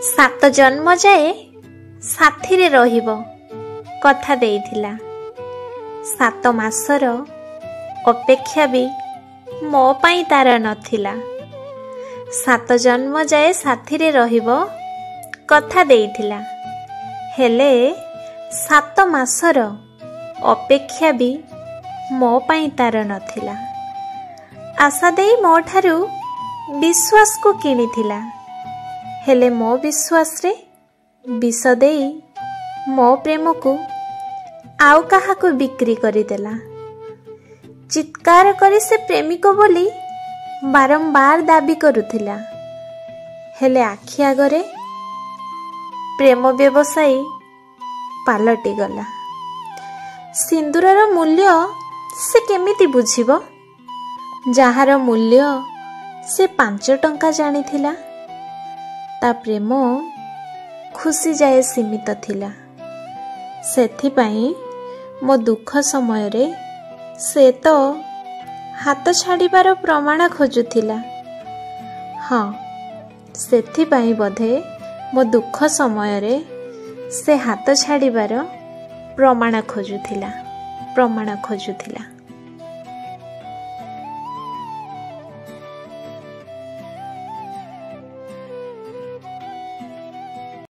ସାତ ଜନ୍ମ ଯାଏ ସାଥିରେ ରହିବ କଥା ଦେଇଥିଲା, 7 ମାସର ଅପେକ୍ଷା ବି ମୋ ପାଇଁ ତାର ନଥିଲା। 7 ଜନ୍ମ ଯାଏ ସାଥିରେ ରହିବ କଥା ଦେଇଥିଲା, ହେଲେ 7 ମାସର ଅପେକ୍ଷା ବି ମୋ ପାଇଁ ତାର ନଥିଲା। ଆଶା ଦେଇ ମୋ ଠାରୁ ବିଶ୍ୱାସକୁ କିଣିଥିଲା, ହେଲେ ମୋ ବିଶ୍ୱାସରେ ବିଷ ଦେଇ ମୋ ପ୍ରେମକୁ ଆଉ କାହାକୁ ବିକ୍ରି କରିଦେଲା। ଚିତ୍କାର କରି ସେ ପ୍ରେମିକ ବୋଲି ବାରମ୍ବାର ଦାବି କରୁଥିଲା, ହେଲେ ଆଖି ଆଗରେ ପ୍ରେମ ବ୍ୟବସାୟୀ ପାଲଟିଗଲା। ସିନ୍ଦୁରର ମୂଲ୍ୟ ସେ କେମିତି ବୁଝିବ, ଯାହାର ମୂଲ୍ୟ ସେ 5 ଟଙ୍କା ଜାଣିଥିଲା। ତା ପ୍ରେମ ଖୁସି ଯାଏ ସୀମିତ ଥିଲା, ସେଥିପାଇଁ ମୋ ଦୁଃଖ ସମୟରେ ସେ ତ ହାତ ଛାଡ଼ିବାର ପ୍ରମାଣ ଖୋଜୁଥିଲା। ହଁ, ସେଥିପାଇଁ ବୋଧେ ମୋ ଦୁଃଖ ସମୟରେ ସେ ହାତ ଛାଡ଼ିବାର ପ୍ରମାଣ ଖୋଜୁଥିଲା, ପ୍ରମାଣ ଖୋଜୁଥିଲା।